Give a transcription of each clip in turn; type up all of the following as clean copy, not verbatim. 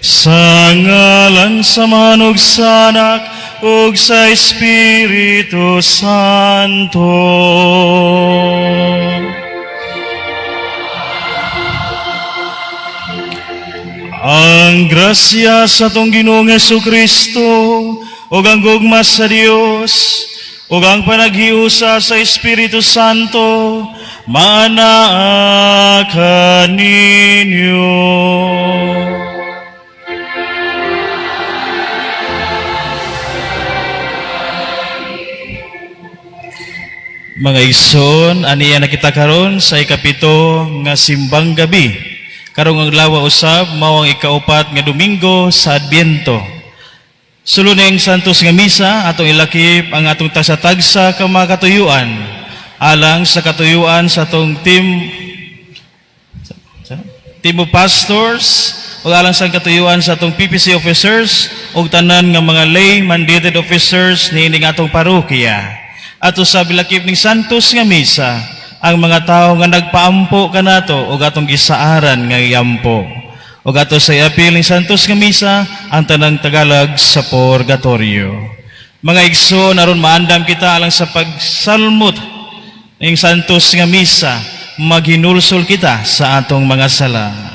Sa ngalan sa Amahan ug sa Anak ug sa Espiritu Santo. Ang grasya sa atong Ginoong Kristo ug ang gugma sa Dios ug ang panaghiusa sa Espiritu Santo maanaa kaninyo. Mga igsoon, aniya na kita karon sa 7 nga simbang gabi. Karong adlaw usab mao ang 4 nga Domingo sa Adbyento. Sulod ning Santos nga Misa, atong ilakip ang atong tagsa-tagsa ka mga katuyuan alang sa katuyuan sa atong team of pastors ug alang sa katuyuan sa atong PPC officers ug tanan nga mga lay mandated officers niining atong parokya. Ato sa bilakip ning Santos nga Misa ang mga tawo nga nagpaampo kanato ug atong gisaaran nga iampo. Ug ato sa iapil ning Santos nga Misa ang tanang Tagalog sa purgatorio. Mga igsoon, aron maandam kita alang sa pagsalmot ning Santos nga Misa, maghinulsol kita sa atong mga sala.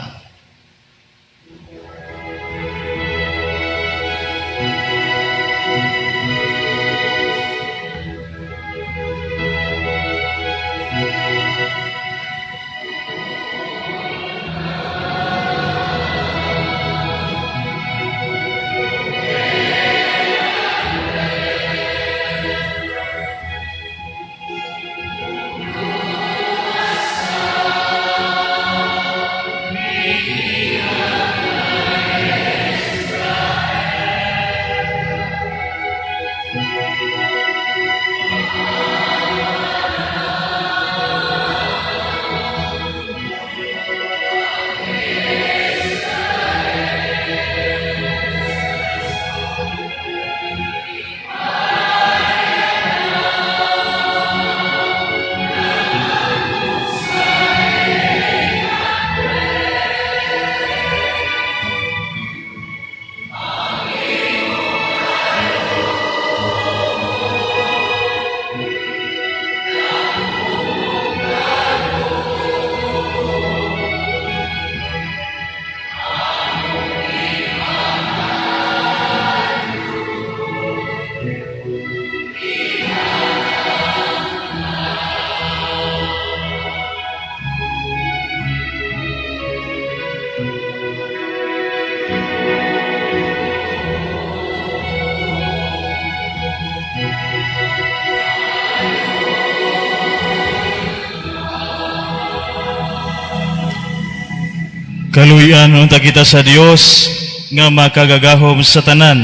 Kaluy-an unta kita sa Dios nga makagagahom sa tanan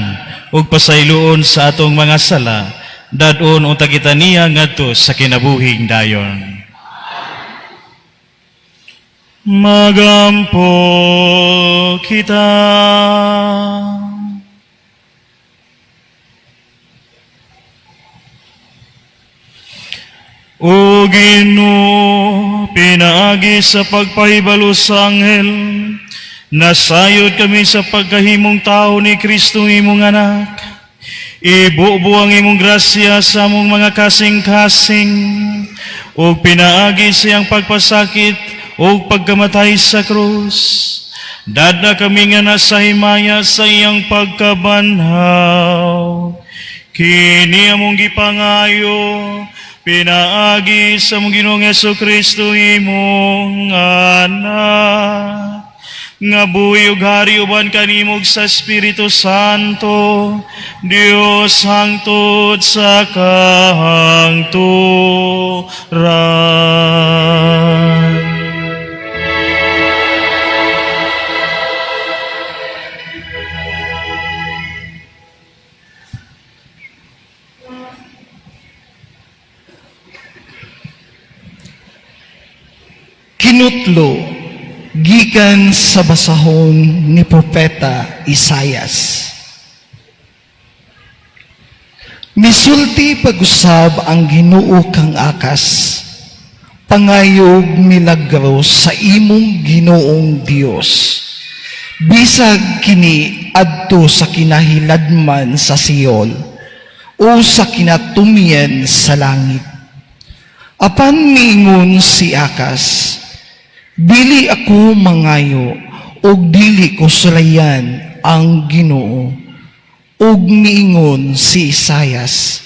ug pasayloon sa atong mga sala, dad-on unta kita niya ngadto sa kinabuhing dayon. Magampo kita. O Ginoo, pinaagi sa pagpahibalo sa anghel, nasayod kami sa pagkahimong tao ni Kristo imong anak. Ibubo ang imong grasya sa among mga kasing-kasing, ug pinaagi siyang pagpasakit ug pagkamatay sa krus. Dada kami nga nasa himaya sa iyang pagkabanhaw. Kini among gipangayo, pinaagi sa among Ginoong Kristo imong anak, nga buhi ug hari uban kanimo sa Espiritu Santo, Dios hangtod sa kahangturan. Kinutlo gikan sa basahon ni Propeta Isayas. Misulti pag-usab ang Ginoo kang Akas, pangayog milagro sa imong Ginoong Dios. Bisag kini adto sa kinahiladman sa Seol o sa kinatumyan sa langit. Apan miingon si Akas, "Dili ako mangayo ug dili ko sulayan ang Ginoo." Ug miingon si Isayas,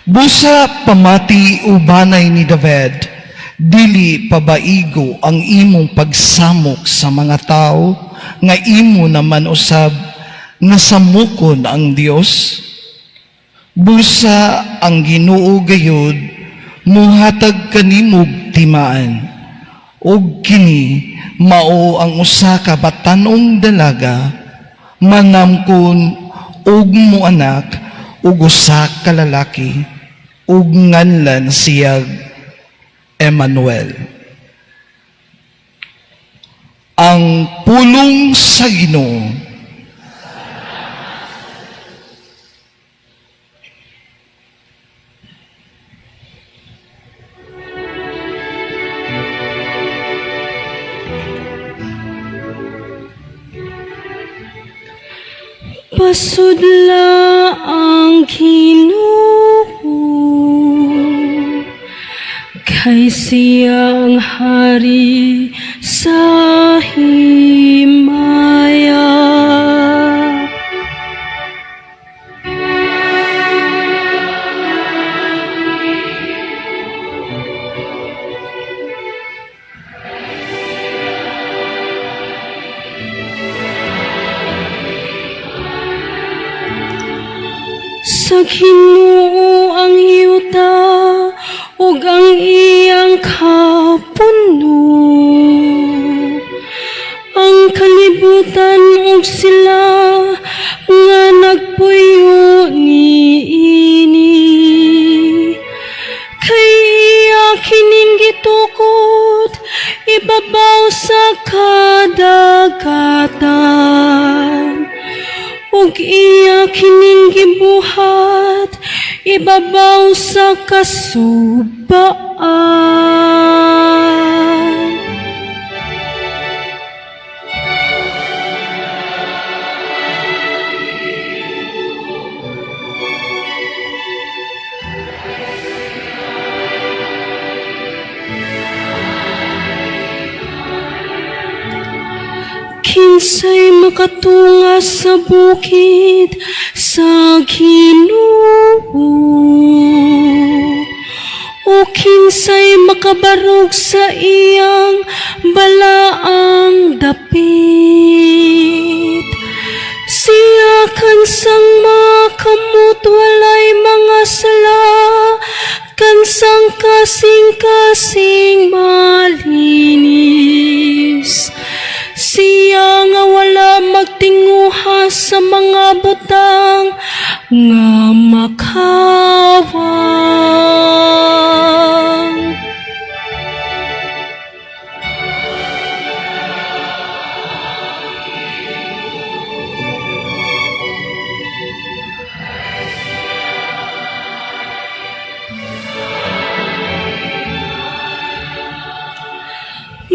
"Busa pamati, o banay ni David, dili pabaigo ang imong pagsamok sa mga tao nga imo naman usab nga samukon ang Dios. Busa ang Ginoo gayud muhatag kanimog timaan, ug kini mao ang usa ka batan-ong dalaga, manamkon ug muanak og usa ka lalaki, ug nganlan siyag Emmanuel." Ang pulong sa Ginoo. Pasudla ang Ginoo, kay siya ang hari sa himaya. Sa Ginoo ang yuta ug ang iyang kapuno, ang kalibutan ug sila nga nagpuyo niini. Kay iya kining gitukod ibabaw sa kadagatan ug iya kining gibuhat ibabaw sa kasubaan. Kinsay makatunga sa bukid sa Ginoo, o kinsay makabarog sa iyang balaang dapit? Siya kansang makamot walay mga sala, kansang kasing-kasing malinis. Siya nga wala magtinguha sa mga butang nga makawang.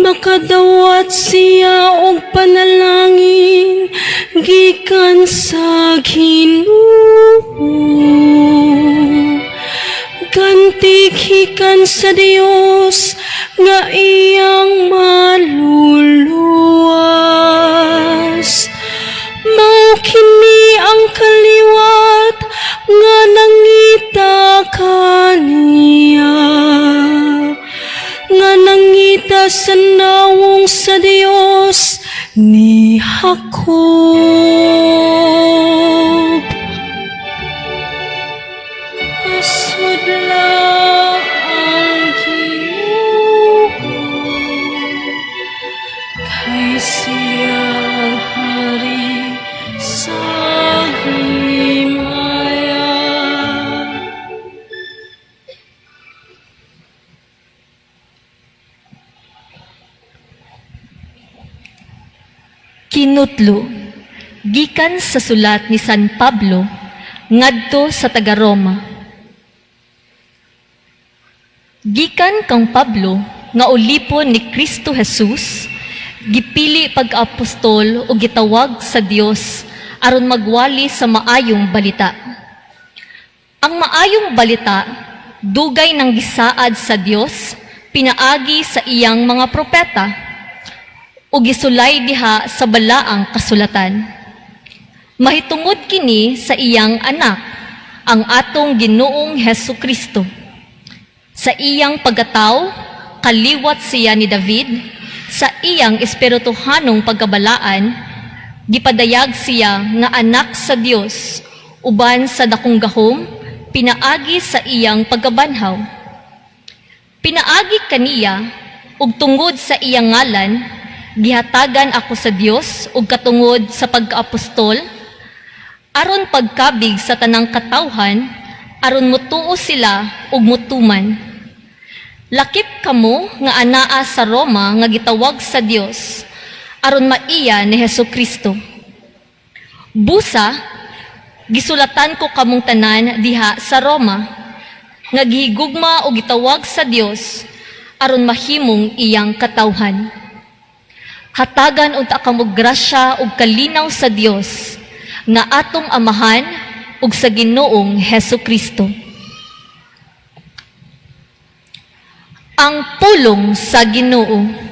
Makadawat siya og panalangin gikan sa Ginoo. Ganti gikan sa Dios nga iyang maluluwas. Mao kini ang kaliwat nga nangita kaniya, nga nangita sa nawong sa Dios ni Jacob. Pasudla ang Ginoo, kay siya ang hari sa himaya. Kinutlo gikan sa sulat ni San Pablo ngadto sa taga-Roma. Gikan kang Pablo nga ulipon ni Kristo Jesus, Gipili pagka-apostol ug gitawag sa Dios aron magwali sa maayong balita. Ang maayong balita dugay nang gisaad sa Dios pinaagi sa iyang mga propeta ug gisulay diha sa balaang kasulatan. Mahitungod kini sa iyang anak, ang atong Ginoong Hesu Kristo. Sa iyang pagkatao, kaliwat siya ni David, sa iyang espirituhanong pagkabalaan, gipadayag siya nga anak sa Dios uban sa dakong gahom pinaagi sa iyang pagkabanhaw. Pinaagi kaniya ug tungod sa iyang ngalan, gihatagan ako sa Dios og katungod sa pagkaapostol aron pagkabig sa tanang katawhan, aron mutuo sila ug mutuman. Lakip kamo nga anaa sa Roma nga gitawag sa Dios aron maiya ni Hesu Kristo. Busa, gisulatan ko kamong tanan diha sa Roma nga gihigugma og gitawag sa Dios aron mahimong iyang katawhan. Hatagan unta kamo grasya ug kalinaw sa Dios nga atong Amahan ug sa Ginoong Hesu Kristo. Ang pulong sa Ginoo.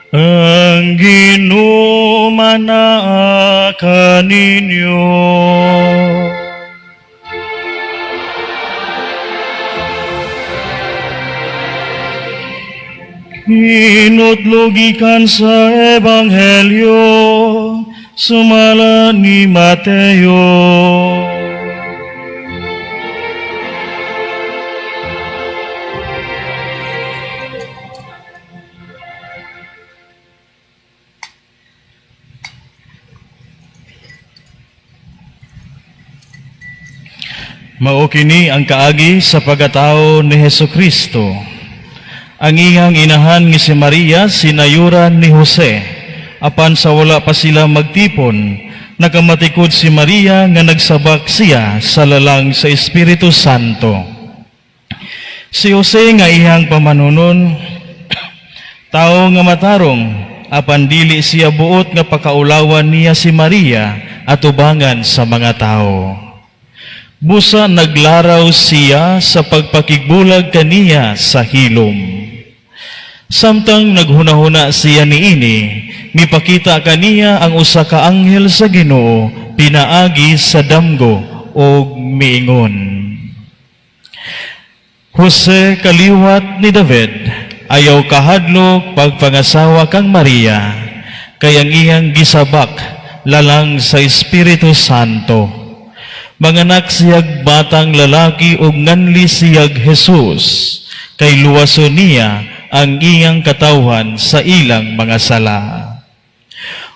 Ang Ginoo manaa kaninyo. Hinudlo gikan sa Ebanghelyo sumala ni Mateo. Mao kini ang kaagi sa pagkatao ni Hesu Kristo. Ang iyang inahan nga si Maria sinayuran ni Jose. Apan sa wala pa sila magtipon, nakamatikod si Maria nga nagsabak siya sa lalang sa Espiritu Santo. Si Jose nga iyang pamanunon, tao nga matarong, apan dili siya buot nga pakaulawan niya si Maria atubangan sa mga tao. Busa naglaraw siya sa pagpakigbulag kaniya sa hilom. Samtang naghunahuna siya niini, mipakita kaniya ang usa ka anghel sa Ginoo pinaagi sa damgo og miingon. Jose kaliwat ni David, ayaw kahadlok pagpangasawa kang Maria, kay ang iyang gisabak lalang sa Espiritu Santo. Manganak siyag batang lalaki ug nganli siyag Jesus, kay luwason niya ang iyang katawhan sa ilang mga sala.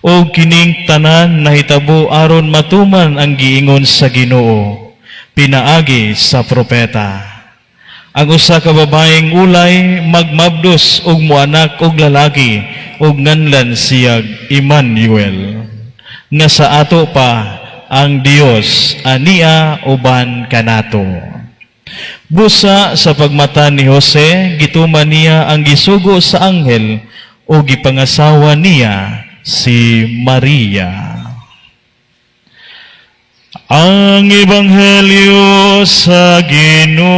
O kining tanan nahitabo aron matuman ang giingon sa Ginoo pinaagi sa propeta. Ang usa ka babaeng ulay magmabdos og moanak og lalaki ug nganlan siyag Emmanuel, nga sa ato pa, ang Dios ania uban kanato. Busa sa pagmata ni Jose, gituman niya ang gisugo sa anghel o gipangasawa niya si Maria. Ang Ebanghelyo sa Ginoo.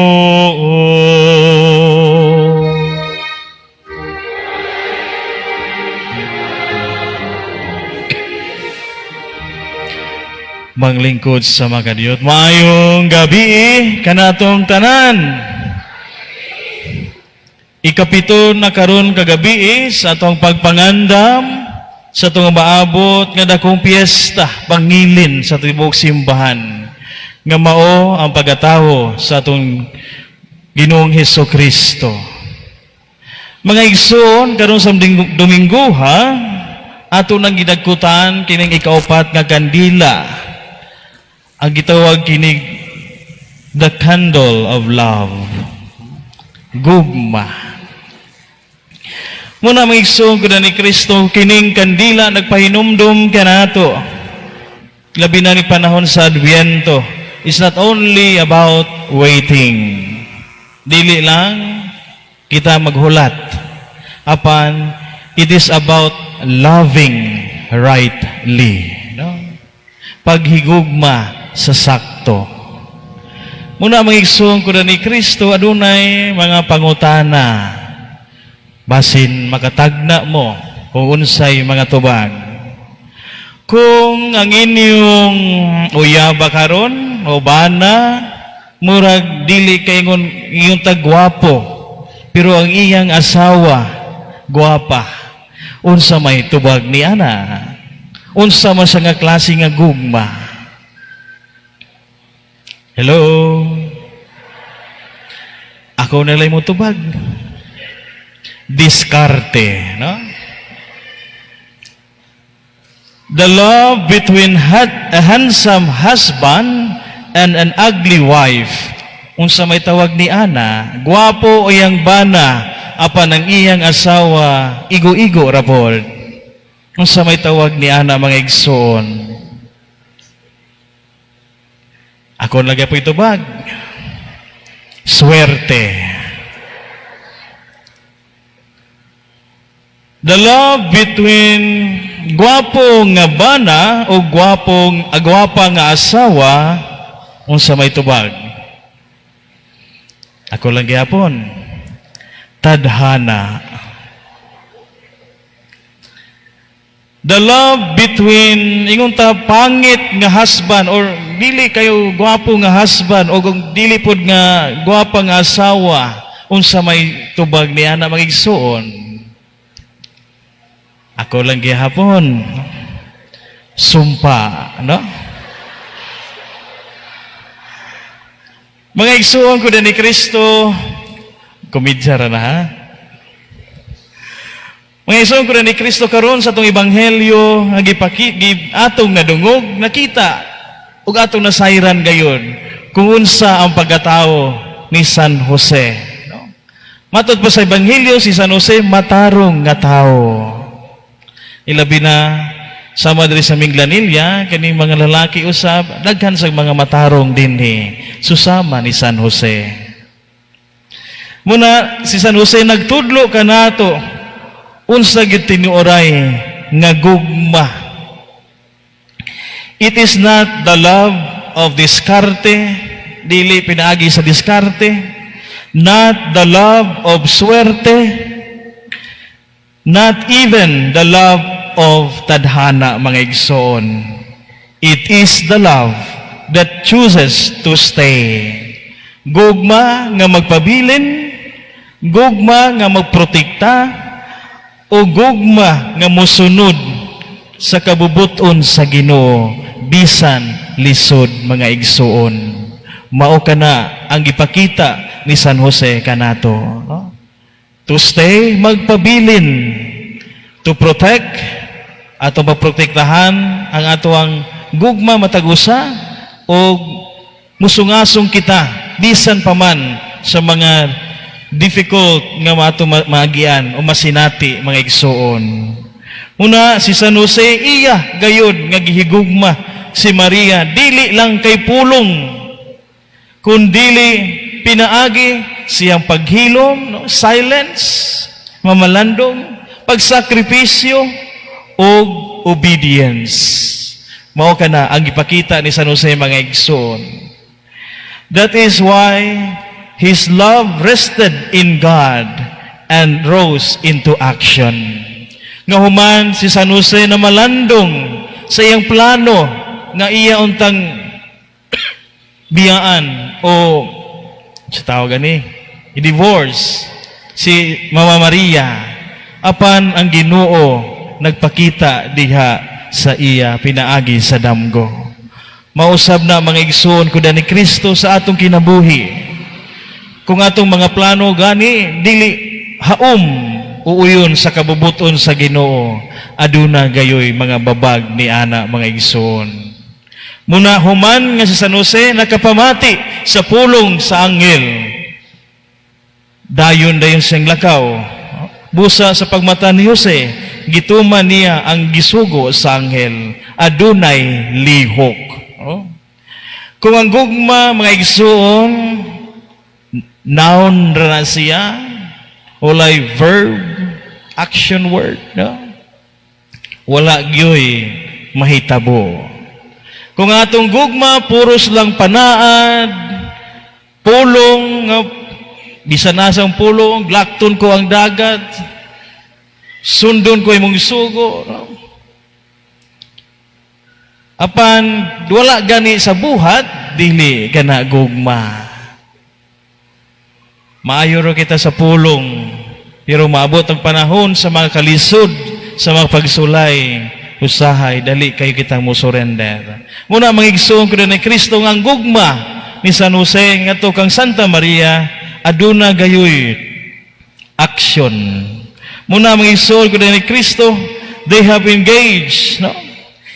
Manglingkod sa makadiyot. Maayong gabi kanatong tanan. Ikapito na karon kagabi sa atong pagpangandam sa atong maabot nga dakong piyesta, pangilin sa tibuok simbahan, nga mao ang pagatawo sa atong Ginoong Heso Kristo. Mga igsoon, karon sa Domingo ha, ato nang gidagkutan kining ikaupat nga kandila. Ang gitawag kini, the candle of love. Gugma. Muna, mga igsoon ko ni Kristo, kining kandila nagpahinumdum kanato. Labi na ni panahon sa Adviento is not only about waiting. Dili lang kita maghulat. Apan it is about loving rightly. No? Paghigugma sa sakto. Muna, mga igsoon ko ni Kristo, adunay mga pangutana. Basin makatagna mo kung unsay mga tubag. Kung ang inyong uyaba karon o bana murag dili kaingon iyong tagwapo, pero ang iyang asawa gwapa, unsa may tubag ni ana? Unsa man siya nga klase nga gugma? Hello? Ako na lang mo tubag: diskarte, no? The love between a handsome husband and an ugly wife. Unsa may tawag ni ana? Gwapo o iyang bana, apan ang iyang asawa igo-igo ra pod. Unsa may tawag ni ana, mga igsoon? Ako lagi po itubag: swerte. The love between gwapo nga bana o gwapong agwapa nga asawa, unsa may tubag? Ako lang gihapon: tadhana. The love between ingon ta pangit nga husband or dili kayo gwapo nga husband o kung dili pod nga gwapa nga asawa, unsa may tubag ni ana, mga igsoon? Ako lang gihapon: sumpa, no? Mga igsoon ko ni Kristo, komedya ra na ha. Mga igsoon ko ni Kristo, karon sa atong ebanghelyo nga gipaki gi, atong nadungog, nakita ug atong nasayran gayon kung unsa ang pagkatao ni San Jose, no? Matod pa sa ebanghelyo, si San Jose matarong nga tao. Ilabi na sama diri sa Minglanilla, kaning mga lalaki usab, daghan sa mga matarong dinhi, susama ni San Jose. Muna si San Jose nagtudlo kanato unsa gyud tinuoray nga gugma. It is not the love of diskarte, dili pinaagi sa diskarte, not the love of swerte, not even the love of tadhana, mga igsoon. It is the love that chooses to stay. Gugma nga magpabilin, gugma nga magprotekta, o gugma nga mosunod sa kabubuton sa Ginoo bisan lisod, mga igsoon. Mao kana ang gipakita ni San Jose kanato, no? To stay, magpabilin, to protect. Atong pagprotektahan ang atoang gugma matag usa o musungasong kita bisan pa man sa mga difficult nga ato maagian o masinati, mga igsoon. Muna si San Jose, iya gayod nga gihigugma si Maria, dili lang kay pulong kundili pinaagi siyang paghilom, no? Silence, mamalandong, pagsakripisyo ug obedience. Mao kana ang gipakita ni San Jose, mga igsoon. That is why his love rested in God and rose into action. Nga human si San Jose na malandong sa iyang plano nga iya untang biyaan o sa tawag gani, i-divorce si Mama Maria, apan ang Ginoo nagpakita diha sa iya pinaagi sa damgo. Mausab na, mga igsoon ko ni Kristo, sa atong kinabuhi. Kung atong mga plano gani dili haom uuyon sa kabubuton sa Ginoo, aduna gayoy mga babag ni ana, mga igsoon. Muna human nga si San Jose nakapamati sa pulong sa anghel, dayon dayon siyang lakaw. Busa sa pagmata ni Jose, gituman niya ang gisugo sa anghel. Adunay lihok. Oh. Kung ang gugma, mga igsoon, noun ra na siya, walay verb, action word, no? Wala gyoy mahitabo. Kung atong gugma, puros lang panaad, pulong, nga bisan asang pulong, "Lakton ko ang dagat, sundon ko imong sugo," no? Apan wala gani sa buhat, dili kana gugma. Maayo ro kita sa pulong, pero maabot ang panahon sa mga kalisod, sa mga pagsulay, usahay, dali kayo kitang mo surrender. Muna mga igsoon ko ni Kristo nga ang gugma ni San Jose ngadto kang Santa Maria aduna gayoy action. Muna mga igsoon ko ni Kristo, they have engaged, no?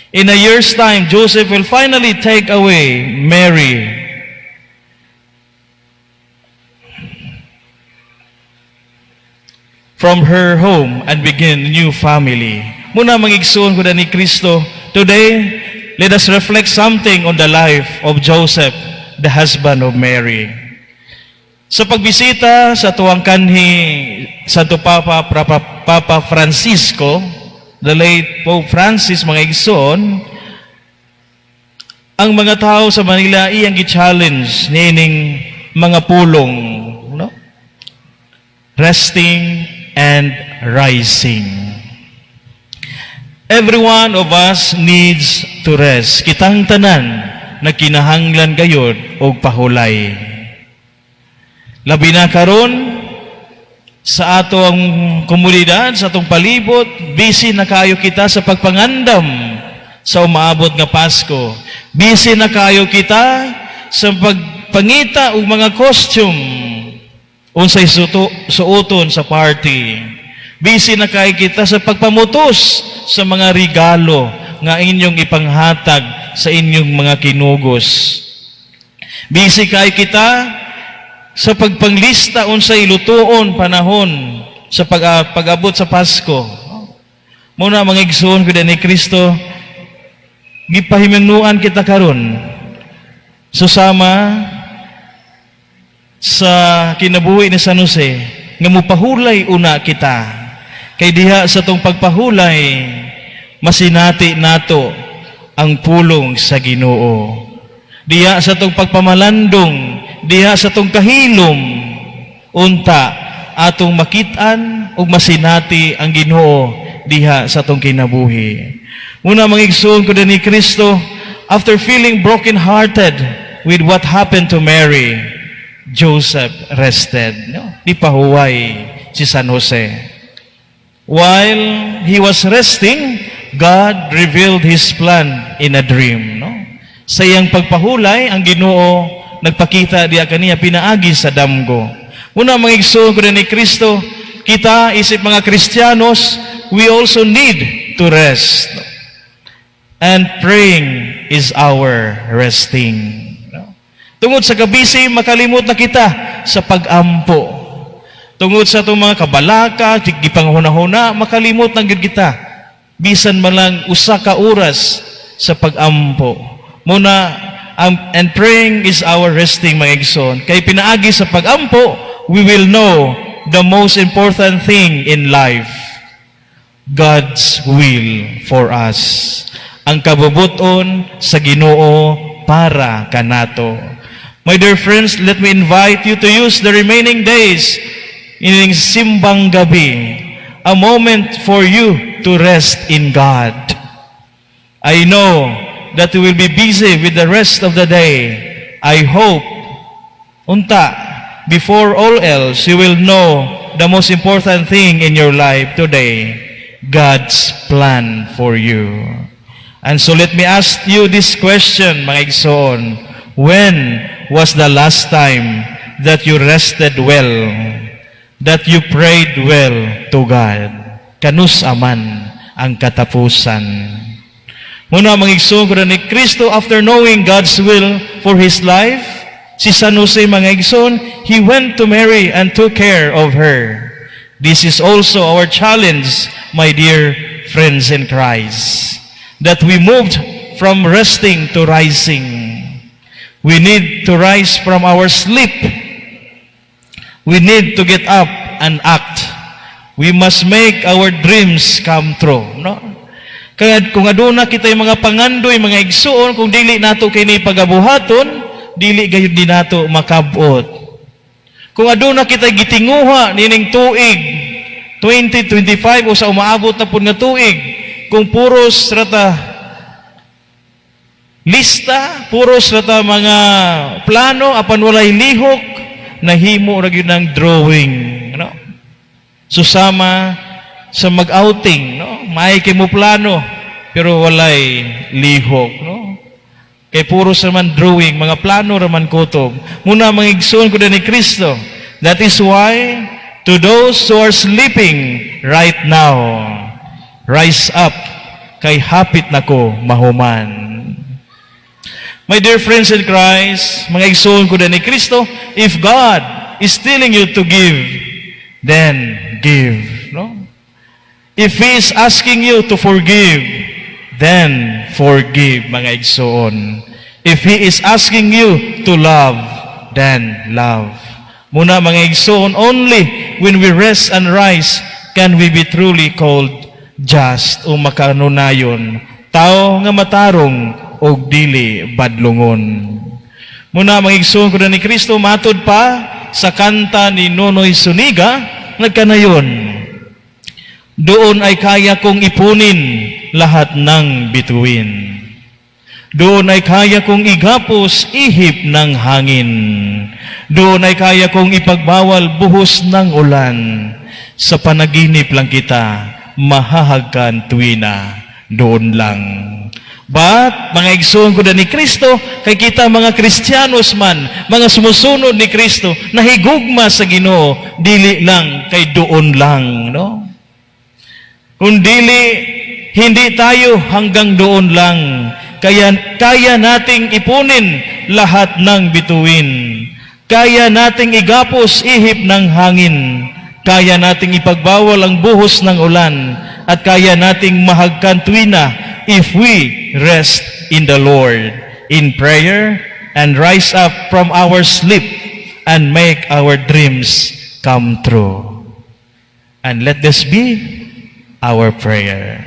In a year's time, Joseph will finally take away Mary from her home and begin a new family. Muna mga igsoon ko ni Kristo, today, let us reflect something on the life of Joseph, the husband of Mary. Sa pagbisita sa tuwang kanhi Santo Papa, Papa Francisco, the late Pope Francis, mga igsoon, ang mga tao sa Manila iyang gi-challenge niining mga pulong, no? Resting and rising. Every one of us needs to rest. Kitang tanan nagkinahanglan gayod og pahulay. Labi na karon sa atong komunidad, sa atong palibot, busy na kayo kita sa pagpangandam sa umaabot nga Pasko. Busy na kayo kita sa pagpangita og mga costume unsay suoton sa party. Busy na kayo kita sa pagpamutos sa mga regalo nga inyong ipanghatag sa inyong mga kinugos. Busy kayo kita sa pagpanglista unsay lutuon panahon sa pag-abot sa Pasko. Muna mga igsoon ko ni Kristo, gipahimangnuan kita karon susama sa kinabuhi ni San Jose nga mupahulay una kita. Kay diha sa tong pagpahulay, masinati nato ang pulong sa Ginoo. Diha sa tong pagpamalandong, diha sa tong kahilom, unta atong makit-an ug masinati ang Ginoo diha sa tong kinabuhi. Muna mga igsoon ko ni Kristo, after feeling broken-hearted with what happened to Mary, Joseph rested. No? Di pahuway si San Jose. While he was resting, God revealed His plan in a dream. No? Sa iyang pagpahulay, ang Ginoo nagpakita diya kaniya pinaagi sa damgo. Muna mga igsoon ko ni Kristo, kita isip mga Kristiyanos, we also need to to rest. And praying is our resting. No? Tungod sa kabisi, makalimot na kita sa pag-ampo. Tungod sa atong mga kabalaka, gipanghuna-huna, makalimot na gyud kita. Bisan man lang usa ka oras sa pag-ampo. Muna, and praying is our resting, mga igsoon. Kay pinaagi sa pag-ampo, we will know the most important thing in life: God's will for us. Ang kabubuton sa Ginoo para kanato. My dear friends, let me invite you to use the remaining days in Simbang Gabi, a moment for you to rest in God. I know that you will be busy with the rest of the day. I hope, unta, before all else, you will know the most important thing in your life today: God's plan for you. And so let me ask you this question, mga igsoon. When was the last time that you rested well, that you prayed well to God? Kanus-a man ang katapusan? Muna, mga igsoon ko ni Kristo, after knowing God's will for his life, si San Jose, mga igsoon, he went to Mary and took care of her. This is also our challenge, my dear friends in Christ, that we moved from resting to rising. We need to rise from our sleep. We need to get up and act. We must make our dreams come true. No? Kaya kung aduna kita mga pangandoy, mga igsuon, kung dili nato kini pagabuhaton, dili gayud ni nato makabot. Kung aduna kita gitinguha nining tuig 2025 o sa umaabot na pud nga tuig, kung puros rata lista, puros rata mga plano, apan walay lihok, nahimo ra gyud ng drawing, no? Susama sa mag-outing, no? May kay mo plano, pero walay lihok, no? Kay puro sa man drawing, mga plano raman kutob. Muna, mga igsoon ko ni Kristo. That is why, to those who are sleeping right now, rise up, kay hapit na ko mahuman. My dear friends in Christ, mga igsoon ko ni Kristo, if God is telling you to give, then give. No? If He is asking you to forgive, then forgive, mga igsoon. If He is asking you to love, then love. Muna, mga igsoon, only when we rest and rise can we be truly called just o makanunayon, tao nga matarong og dili badlongon. Muna, mga igsoon ko na ni Kristo, matod pa sa kanta ni Nonoy Suniga, nagkanayon, "Doon ay kaya kong ipunin lahat ng bituin. Doon ay kaya kong igapos ihip ng hangin. Doon ay kaya kong ipagbawal buhos ng ulan. Sa panaginip lang kita mahahagkan tuwina, doon lang." But, mga igsoon ko na ni Kristo, kay kita mga Kristiyanos man, mga sumusunod ni Kristo, nahigugma sa Ginoo, dili lang kay doon lang, no? Kung dili, hindi tayo hanggang doon lang. Kaya, kaya nating ipunin lahat ng bituin. Kaya nating igapos ihip ng hangin. Kaya nating ipagbawal ang buhos ng ulan. At kaya nating mahagkan tuwina if we rest in the Lord in prayer and rise up from our sleep and make our dreams come true. And let this be our prayer.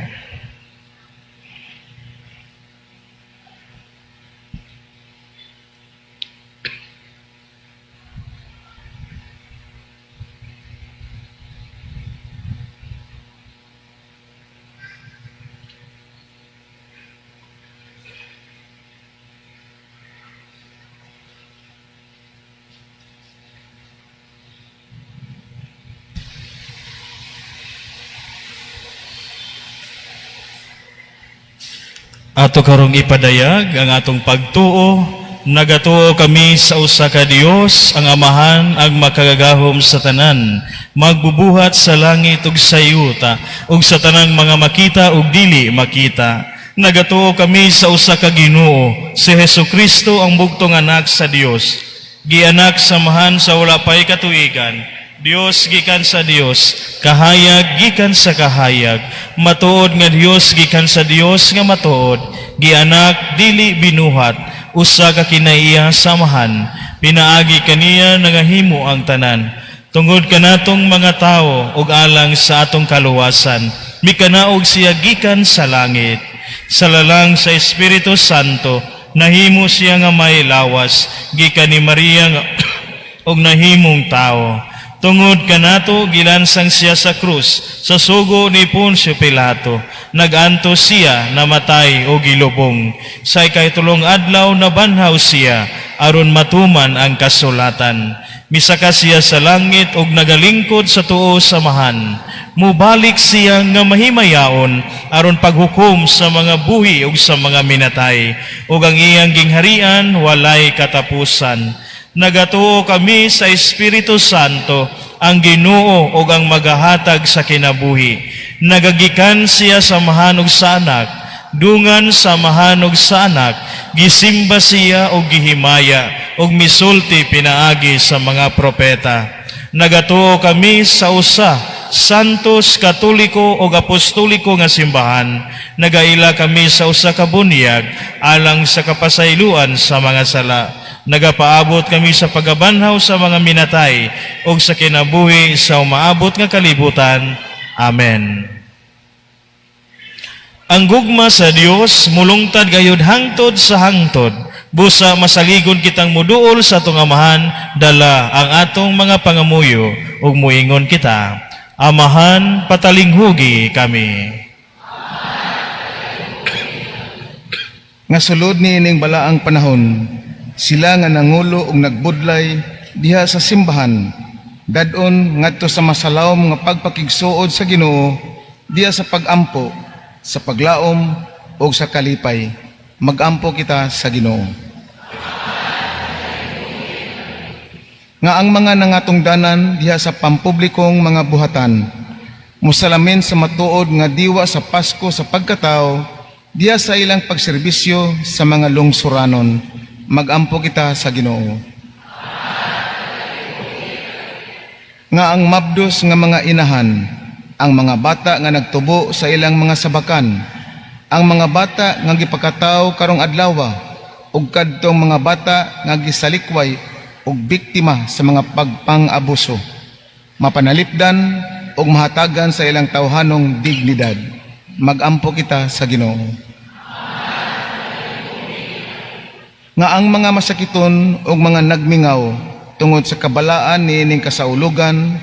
Ato karong ipadayag ang atong pagtuo Nagatuo kami sa usa ka Dios, ang Amahan, ang makagagahom sa tanan, magbubuhat sa langit ug sa yuta, ug sa tanang mga makita ug dili makita. Nagatuo kami sa usa ka Ginoo, si Hesukristo ang bugtong anak sa Dios. Gianak sa Amahan sa wala pay katuigan, Dios gikan sa Dios, kahayag gikan sa kahayag, matuod nga Dios gikan sa Dios nga matuod, gianak dili binuhat, usa ka kinaiya sa Amahan, pinaagi kaniya nangahimo ang tanan. Tungod kanatong mga tawo ug alang sa atong kaluwasan, mikanaog siya gikan sa langit. Sa lalang sa Espiritu Santo, nahimo siya nga may lawas, gikan ni Maria nga og nahimong tao. Tungod kanato gilansang siya sa krus sa sugo ni Poncio Pilato. Nagantos siya, namatay o gilubong. Sa ikaitulong adlaw nabanhaw siya aron matuman ang kasulatan. Misaka siya sa langit og nagalingkod sa tuo sa Amahan. Mubalik siya nga mahimayaon aron paghukom sa mga buhi ug sa mga minatay, ug ang iyang gingharian walay katapusan. Nagatuo kami sa Espiritu Santo, ang Ginoo ug ang magahatag sa kinabuhi. Nagagikan siya sa Amahan ug sa Anak, dungan sa Amahan ug sa Anak, gisimba siya og gihimaya ug misulti pinaagi sa mga propeta. Nagatuo kami sa usa, Santos, Katoliko ug Apostoliko nga simbahan. Nagaila kami sa usa ka bunyag alang sa kapasayloan sa mga sala. Nagapaabot kami sa pagabanhaw sa mga minatay ug sa kinabuhi sa umaabot nga kalibutan. Amen. Ang gugma sa Dios mulungtad gayud hangtod sa hangtod. Busa masaligon kitang muduol sa atong Amahan, dala ang atong mga pangamuyo ug muingon kita, Amahan, patalinghugi kami. Nga sulod niining balaang panahon, sila nga nangulo og nagbudlay diha sa simbahan, dad-on ngadto sa masalawom nga pagpakigsuod sa Ginoo diha sa pagampo, sa paglaom ug sa kalipay. Magampo kita sa Ginoo. Nga ang mga nangatungdanan diha sa pampublikong mga buhatan musalamin sa matuod nga diwa sa Pasko sa pagkatao diha sa ilang pagserbisyo sa mga lungsuranon. Magampo kita sa Ginoo. Nga ang mabdos nga mga inahan, ang mga bata nga nagtubo sa ilang mga sabakan, ang mga bata nga gipakataw karong adlawa, ug kadtong mga bata nga gisalikway ug biktima sa mga pagpang-abuso, mapanalipdan ug mahatagan sa ilang tawhanong dignidad. Magampo kita sa Ginoo. Nga ang mga masakiton ug mga nagmingaw tungod sa kabalaan niining kasaulugan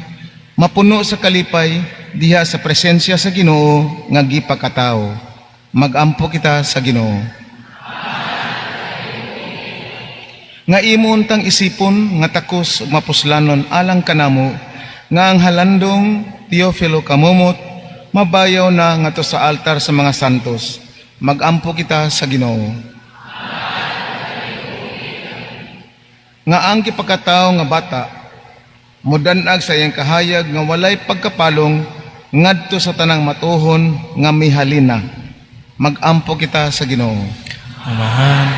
mapuno sa kalipay diha sa presensya sa Ginoo nga gipakatawo. Magampo kita sa Ginoo. Nga imo untang isipon nga takos ug mapuslanon alang kanamo nga ang halandong Teofilo Camomot mabayaw na ngadto sa altar sa mga santos. Magampo kita sa Ginoo. Nga ang gipakatawo nga bata mudanag sa iyang kahayag nga walay pagkapalong ngadto sa tanang matuhon nga mihalina. Magampo kita sa Ginoo. Amahan,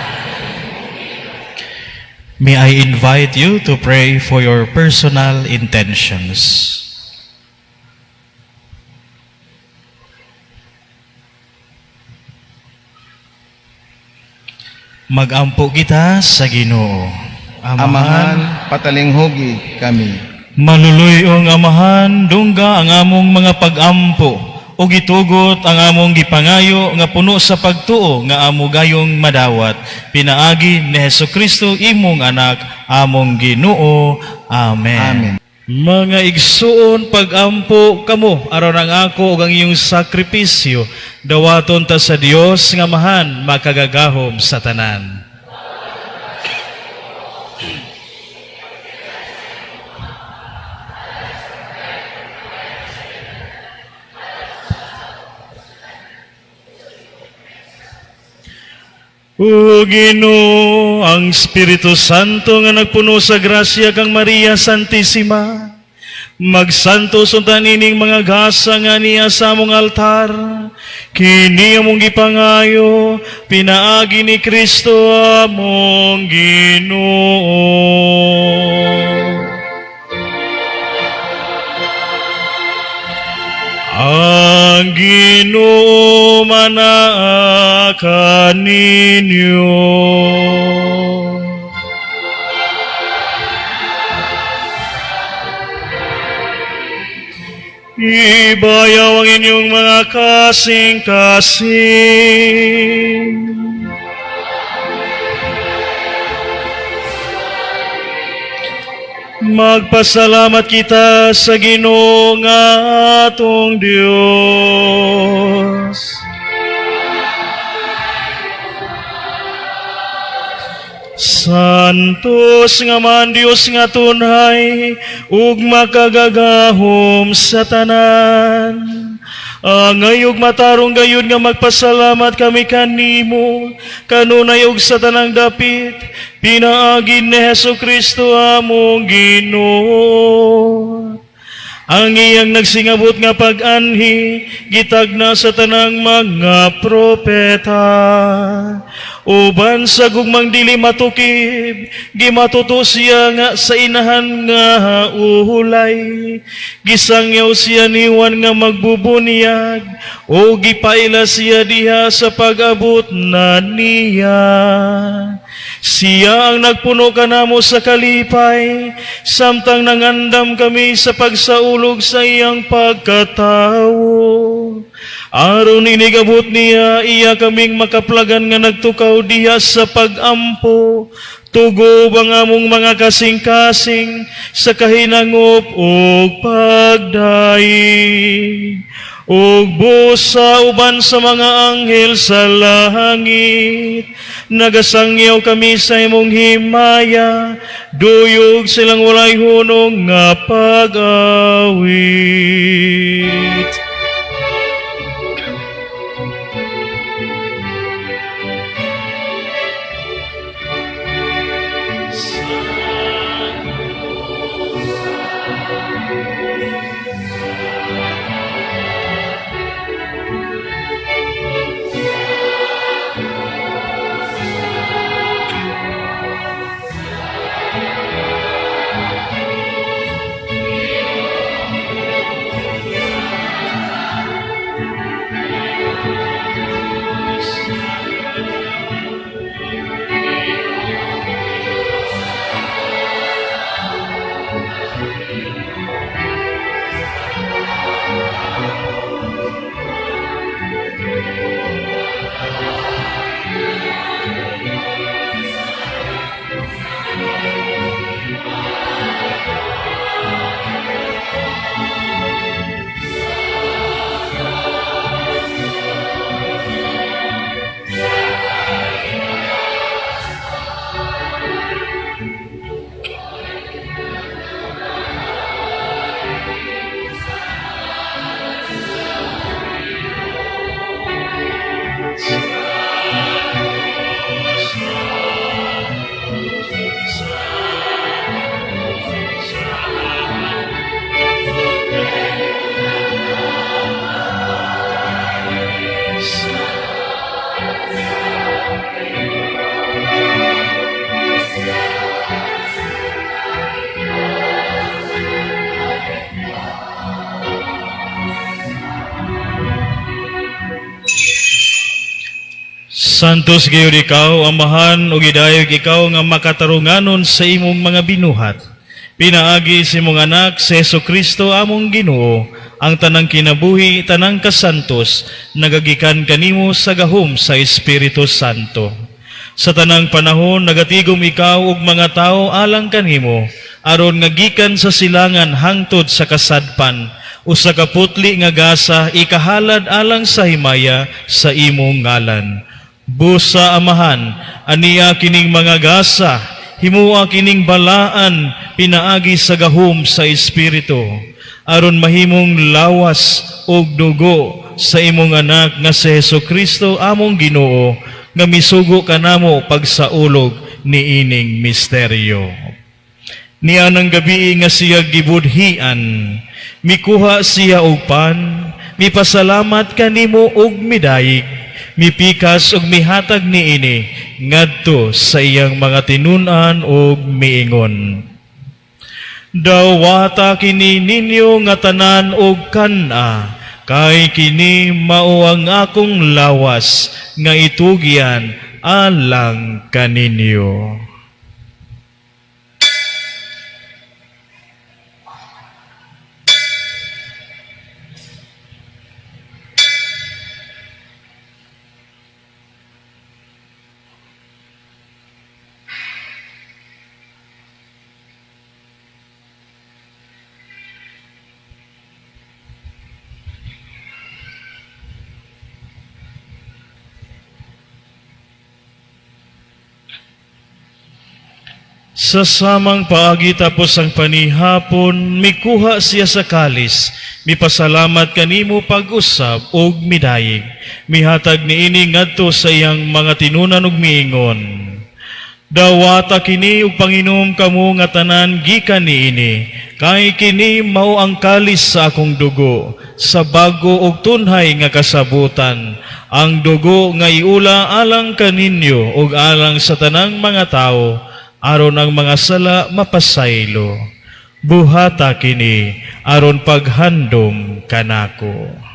may I invite you to pray for your personal intentions. Magampo kita sa Ginoo. Amahan, patalinghugi kami. Maluluy-ong Amahan, dungga ang among mga pag-ampo ug gitugot ang among gipangayo nga puno sa pagtuo nga amo gayong madawat. Pinaagi ni Hesukristo imong anak, among Ginoo. Amen. Amen. Mga igsuon, pag-ampo kamo aron ang ako ug ang iyong sakripisyo dawaton ta sa Dios nga Amahan makagagahom sa tanan. O Ginoo, ang Espiritu Santo nga nagpuno sa grasya kang Maria Santissima, magsantos unta nining mga gasa nga ania sa among altar. Kini among gipangayo pinaagi ni Kristo among Ginoo. Ang Ginoo manaa kaninyo. Ibayaw ang inyong mga kasing-kasing. Magpasalamat kita sa Ginoo nga atong Dios. Santos nga man Dios nga tunhay ug makagagahom sa tanan. Angay ug matarong gayud nga magpasalamat kami kanimo kanunay ug sa tanang dapit pinaagi ni Hesus Kristo among Ginoo. Ang iyang nagsingabot nga pag-anhi gitagna sa tanang mga propeta. Uban sa gugmang dili matukib, gimatuto siya nga sa inahan nga ulay. Gisangyaw siya ni Juan nga magbubunyag, o gipaila siya diha sa pag-abot na niya. Siya ang nagpuno kanamo sa kalipay, samtang nangandam kami sa pagsaulog sa iyang pagkatawo. Aron inigabot niya, iya kaming makaplagan nga nagtukaw diha sa pag-ampo. Tugob ang among mga kasing-kasing sa kahinangop ug pagdaig. Ug busa uban sa mga anghel sa langit, nagasangyaw kami sa imong himaya, duyog silang walay hunong nga pag-awit. Santos gayud ikaw, Amahan, ug gidayeg ikaw nga makatarunganon sa imong mga binuhat. Pinaagi sa imong anak, si Hesus Kristo among Ginoo, ang tanang kinabuhi, tanang kasantos, nagagikan kanimo sa gahom sa Espiritu Santo. Sa tanang panahon, nagatigom ikaw ug mga tawo alang kanimo, aron nga gikan sa silangan hangtod sa kasadpan, usa ka putli nga gasa ikahalad alang sa himaya sa imong ngalan. Busa, Amahan, ania kining mga gasa, himua kining balaan pinaagi sa gahom sa Espiritu, aron mahimong lawas ug dugo sa imong anak nga si Hesus Kristo among Ginoo, nga nga misugo kanamo pagsaulog niining misteryo. Nianang gabi nga siya gibudhian, mikuha siya og pan, mipasalamat kanimo og midayig, mipikas og mihatag niini ngadto sa iyang mga tinun-an og miingon: "Dawata kini ninyo nga tanan og kan-a, kay kini mao ang akong lawas nga itugyan alang kaninyo." Sa samang paagi tapos ang panihapon, mikuha siya sa kalis, mipasalamat kanimo pag-usab ug midayig. Mihatag niini ngadto sa iyang mga tinunan ug miingon: "Dawata kini ug panginom kamo nga tanan gikan niini, kay kini mao ang kalis sa akong dugo, sa bago ug tunhay nga kasabutan, ang dugo nga iula alang kaninyo ug alang sa tanang mga tawo, aron ang mga sala mapasaylo. Buhata kini aron paghandom kanako."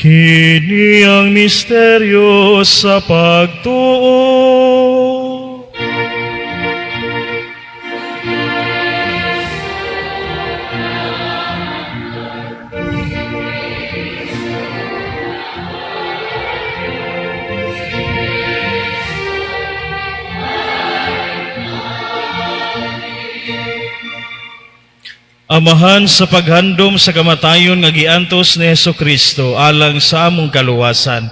Kini ang misteryo sa pagtuo. Amahan, sa paghandom sa kamatayon nga giantos ni Hesus Kristo alang sa among kaluwasan,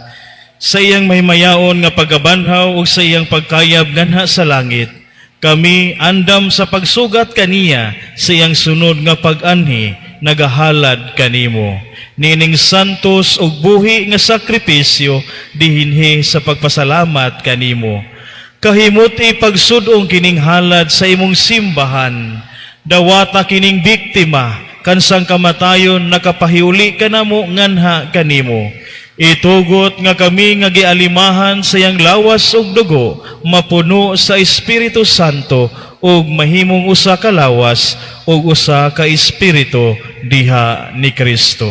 sa iyang mahimayaon nga pagkabanhaw ug sa iyang pagkayab nganha sa langit, kami andam sa pagsugat kaniya sa iyang sunod nga pag-anhi nagahalad kanimo niining santos ug buhi nga sakripisyo dihinhi sa pagpasalamat kanimo. Kahimut-i pagsud-ong kining halad sa imong simbahan. Dawata kining biktima kansang kamatayon nakapahiuli kanamo nganha kanimo. Itugot nga kami nga gialimahan sa iyang lawas ug dugo mapuno sa Espiritu Santo ug mahimong usa ka lawas ug usa ka espiritu diha ni Kristo.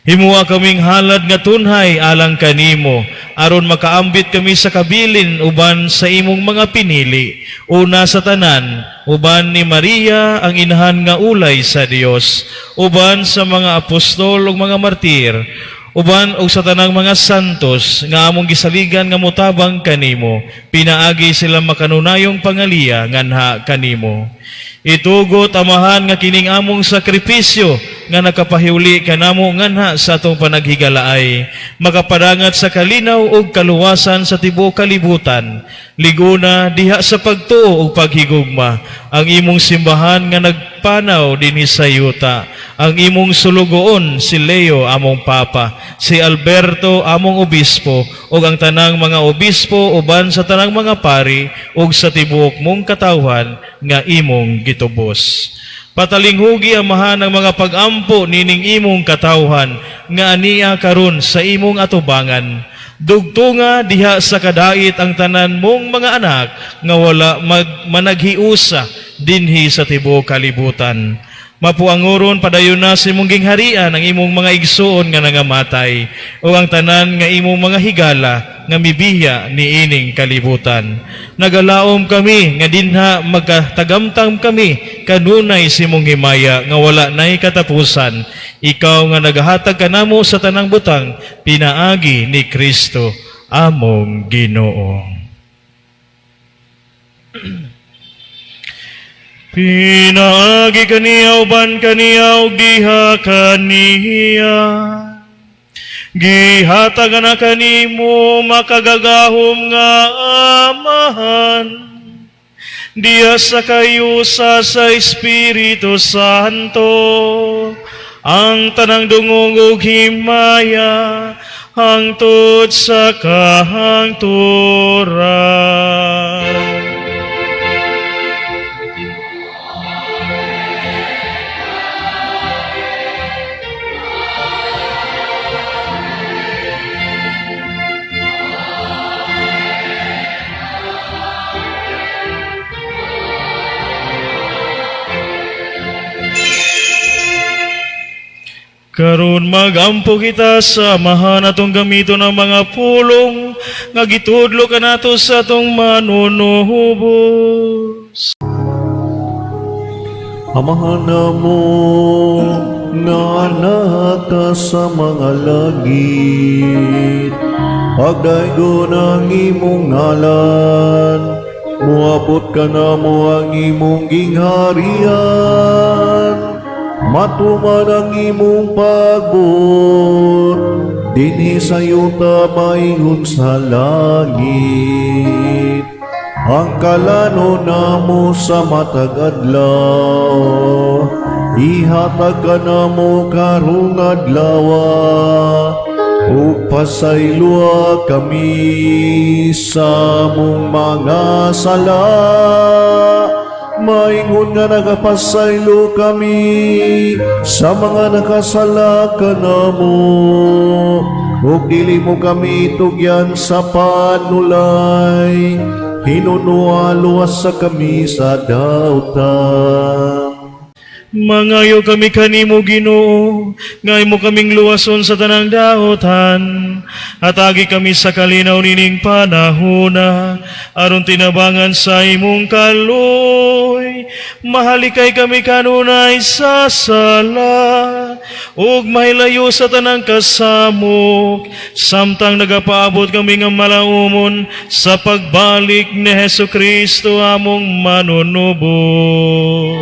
Himua kaming halad nga tunhay alang kanimo, aron makaambit kami sa kabilin uban sa imong mga pinili. Una sa tanan, uban ni Maria ang inahan nga ulay sa Dios, uban sa mga apostol ug mga martir, uban og sa tanang mga santos nga among gisaligan nga motabang kanimo, pinaagi sila makanunayong pangaliya nganha kanimo. Itugot, Amahan, nga kining among sakripisyo nga nakapahiuli kanamo nganha sa atong panaghigalaay makapadangat sa kalinaw ug kaluwasan sa tibuok kalibutan, liguna diha sa pagtuo ug paghigugma ang imong simbahan nga nagpanaw dinhi sa yuta, ang imong sulugoon si Leo among Papa, si Alberto among obispo, ug ang tanang mga obispo uban sa tanang mga pari ug sa tibuok mong katawhan nga imong gitubos. Patalinghugi, Amahan, ang mga pag-ampo nining imong katawhan nga ania karon sa imong atubangan. Dugtunga diha sa kadait ang tanan mong mga anak nga wala managhiusa dinhi sa tibuok kalibutan. Mapuangoron padayon na sa imong gingharian ang imong mga igsuon nga nangamatay o ang tanan nga imong mga higala nga mibiya niining kalibutan. Nagalaom kami nga dinha magkatagamtam kami kanunay sa imong himaya nga wala nay katapusan. Ikaw nga nagahatag kanamo sa tanang butang pinaagi ni Kristo among Ginoo. Pinaagi kaniya, uban kaniya, ug diha kaniya. Gihatag na kanimo makagagahom nga Amahan. Diha sa kayusa sa Espiritu Santo, ang tanang dungog ug himaya hangtod sa kahangturan. Karon magampo kita sa Amahan atong gamiton ang mga pulong nga gitudlo kanato sa atong Manunuhubos. Amahan namo nga naa ka sa mga langit, pagdaygon ang imong ngalan, muabot kanamo ang imong gingharian, matuman ang imong pagbuot dinhi sa yuta maingon sa langit. Ang kalano namo sa matag adlaw, ihatag kanamo karong adlaw, ug pasayloa kami sa among mga sala, maingon nga nagapasaylo kami sa mga nakasala kanamo, ug dili mo kami tugyan sa panulay, hinunoa luwasa kami sa dautan. Mangayo kami kanimo, Ginoo, nga imo kaming luwason sa tanang daotan. Hatagi kami sa kalinaw nining panahona, aron tinabangan sa imong kaluoy. Mahalikay kami kanunay sa sala, ug mahilayo sa tanang kasamok, samtang nagapaabot kami nga malaumon sa pagbalik ni Hesus Kristo among Manunubos.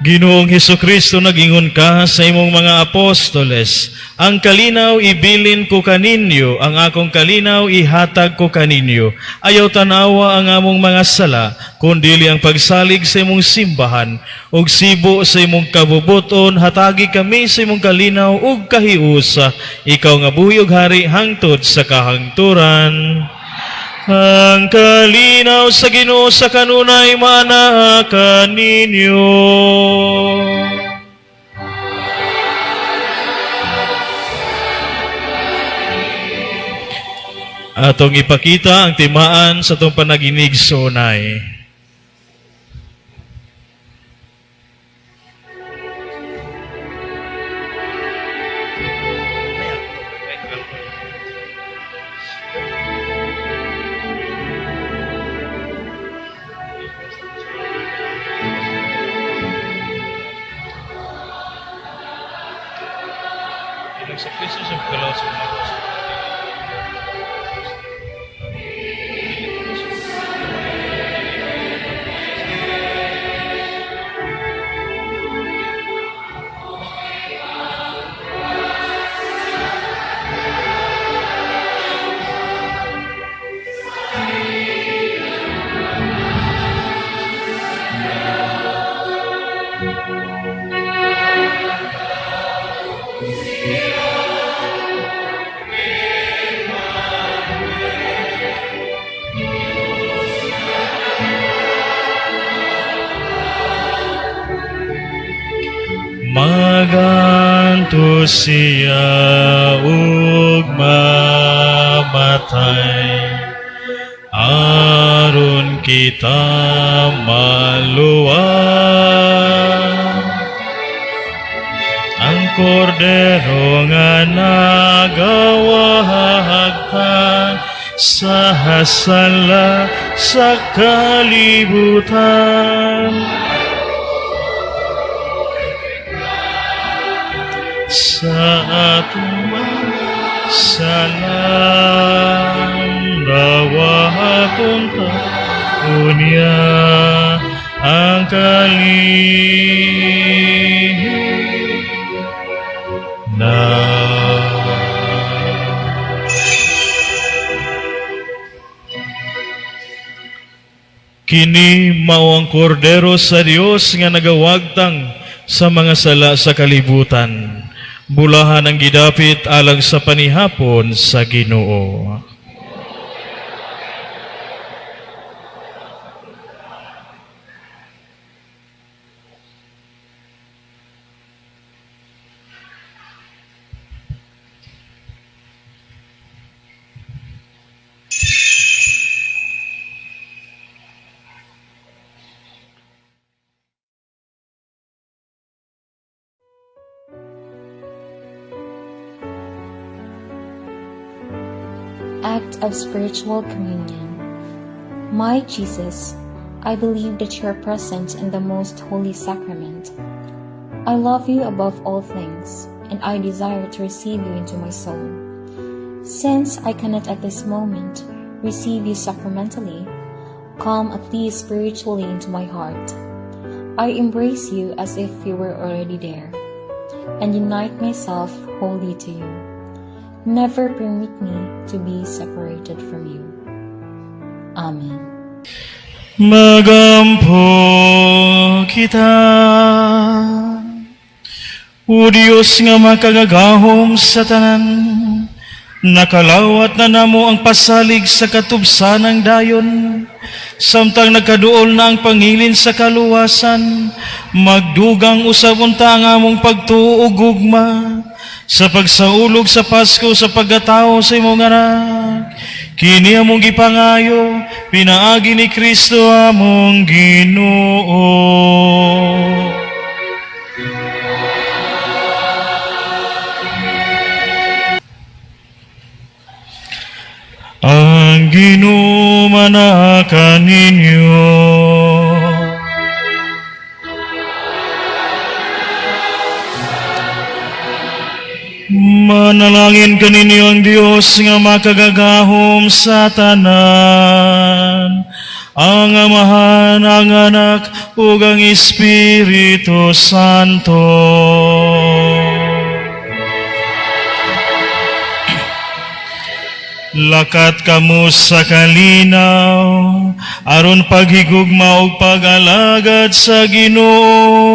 Ginoong Hesukristo, nagingon ka sa imong mga apostoles, "Ang kalinaw ibilin ko kaninyo, ang akong kalinaw ihatag ko kaninyo. Ayaw tanawa ang among mga sala, kundili ang pagsalig sa imong simbahan, ug sibo sa imong kabubuton, hatagi kami sa imong kalinaw ug kahiusa, ikaw nga buhi ug hari hangtod sa kahangturan." Ang kalinaw sa Ginoo sa kanunay maanaa kaninyo. Atong ipakita ang timaan sa atong panaginigsunay. Maganto siya ug mamatay aron kita maluwas. Ang Kordero nga nagawagtang sa sala sa kalibutan. Sa atong mga sala, dawaton ta unya ang kalinaw. Kini mao ang kordero sa Dios nga nagawagtang sa mga sala sa kalibutan. Bulahan ang gidapit alang sa panihapon sa Ginoo. Act of Spiritual Communion. My Jesus, I believe that you are present in the most holy sacrament. I love you above all things, and I desire to receive you into my soul. Since I cannot at this moment receive you sacramentally, come at least spiritually into my heart. I embrace you as if you were already there, and unite myself wholly to you. Never permit me to be separated from you. Amen. Magampo kita. O Diyos nga makagagahom sa tanan, nakalawat na namo ang pasalig sa katubsanang dayon, samtang nagkaduol na ang pangilin sa kaluwasan, magdugang usab unta ang among pagtuo ug gugma, sa pagsaulog sa Pasko sa pagkatao sa imong anak. Kini among gipangayo, pinaagi ni Kristo among Ginoo. Ang Ginoo manaa kaninyo. Manalangin kaninyo ang Dios nga makagagahom sa tanan, ang Amahan, ang Anak, ug ang Espiritu Santo. Lakat kamo sa kalinaw, aron paghigugma ug pag-alagad sa Ginoo.